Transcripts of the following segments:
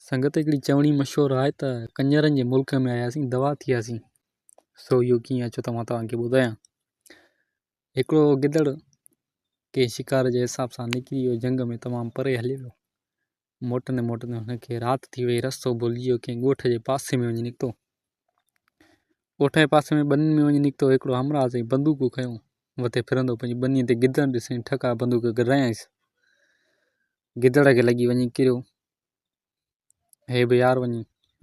سنگت هڪڙي چوڻي مشهور آهي ته ڪڃرن جي ملڪ ۾ آياسين دوا ٿياسين. سو اهو ڪيئن اچو ته مان توهان کي ٻڌايان. هڪڙو گدڙ ڪنهن شڪار جي حساب سان نڪري ويو جهنگ ۾ تمام پري هلي ويو. موٽندي موٽندي هن کي رات ٿي وئي رستو ڀلجي ويو ڪنهن ڳوٺ جي پاسي ۾ وڃي نڪتو. ڳوٺ جي پاسي ۾ ٻنين ۾ وڃي نڪتو هڪڙو همراهه سائين بندوق کنيو وتي ڦرندو پنهنجي ٻنيء تي گدڙ ڏسي ٺڪا بندوق گڏرايائينس. گدڙ کي لڳي وڃي ڪريو. هي به يار وڃي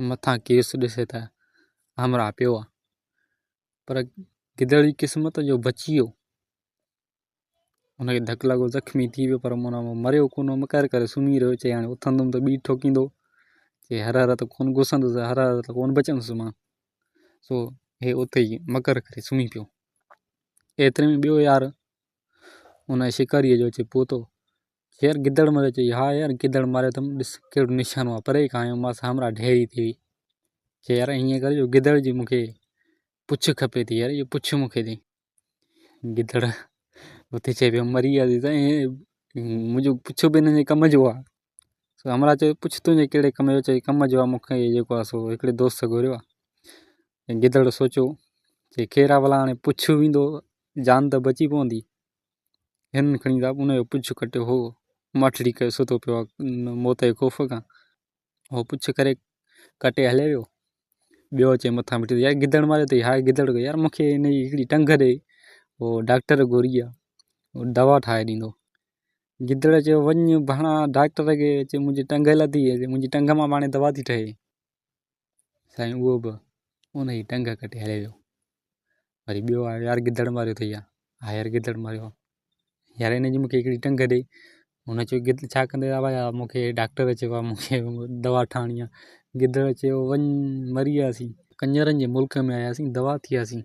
مٿان ڪيس ڏسي ته همراهه پيو آ پر گدڙ جي قسمت جو بچي ويو. هن کي ڌڪ لڳو زخمي ٿي ويو پر معنيٰ مريو ڪونه مڪر ڪري سمهي رهيو چي هاڻي اٿندم ته ٻي ٺوڪيندو چي هر هر ته ڪونه گسندس هر هر ته ڪونه بچندس مان سو هي اتي ئي مڪر ڪري سمهي پيو. ايتري ۾ ٻيو يار ان شڪاريء جو اچي پهتو. يار گدڙ ماريو چئي ها يار گدڙ ماريو اٿم ڏس ڪهڙو نشانو آهي پري کان آيو مانس همراهه ڍيري ٿي وئي چي يار ائين ڪر جو گدڙ جي مونکي پڇ کپي ٿي يار اهو پڇ مونکي ڏي گدڙ اتي چئي پيو مري وياسين سائين منهنجو پڇ به هن جي ڪم جو آهي سو همراهه چيو پڇ تنهنجي ڪهڙي ڪم جو چئي ڪم جو آهي مونکي جيڪو آهي سو هڪڙي دوست گهريو آهي گدڙ سوچيو چي خير آهي ڀلا هاڻي پڇ ويندو جان ته بچي پوندي هن کڻي صاحب ان جو پڇ ڪٽيو هو ماٺڙي ڪري ستو پيو آهي موت جي خوف کان هو پڇ ڪري ڪٽي هلي ويو ٻيو اچي مٿان بيٺو يار گدڙ ماريو اٿئي ها گدڙ يار مونکي هن جي هڪڙي ٽنگ ڏي هو ڊاڪٽر گهري آهي هو دوا ٺاهي ڏيندو گدڙ چيو وڃ ڀاڻا ڊاڪٽر کي چي منهنجي ٽنگ لڌي منهنجي ٽنگ مان پاڻ دوا ٿي ٺهي سائين اهو به ان جي ٽنگ ڪٽي هلي ويو وري ٻيو آيو يار گدڙ ماريو اٿئي يا ها يار گدڙ ماريو آهي يار هن جي مونکي هڪڙي ٽنگ ڏي هن چيو گدڙ ڇا ڪندي بابا يار مونکي ڊاڪٽر چيو آهي مونکي دوا ٺاهڻي آهي گدڙ چيو وڃ مري وياسين ڪڃرن جي ملڪ ۾ آياسين دوا ٿي وياسين.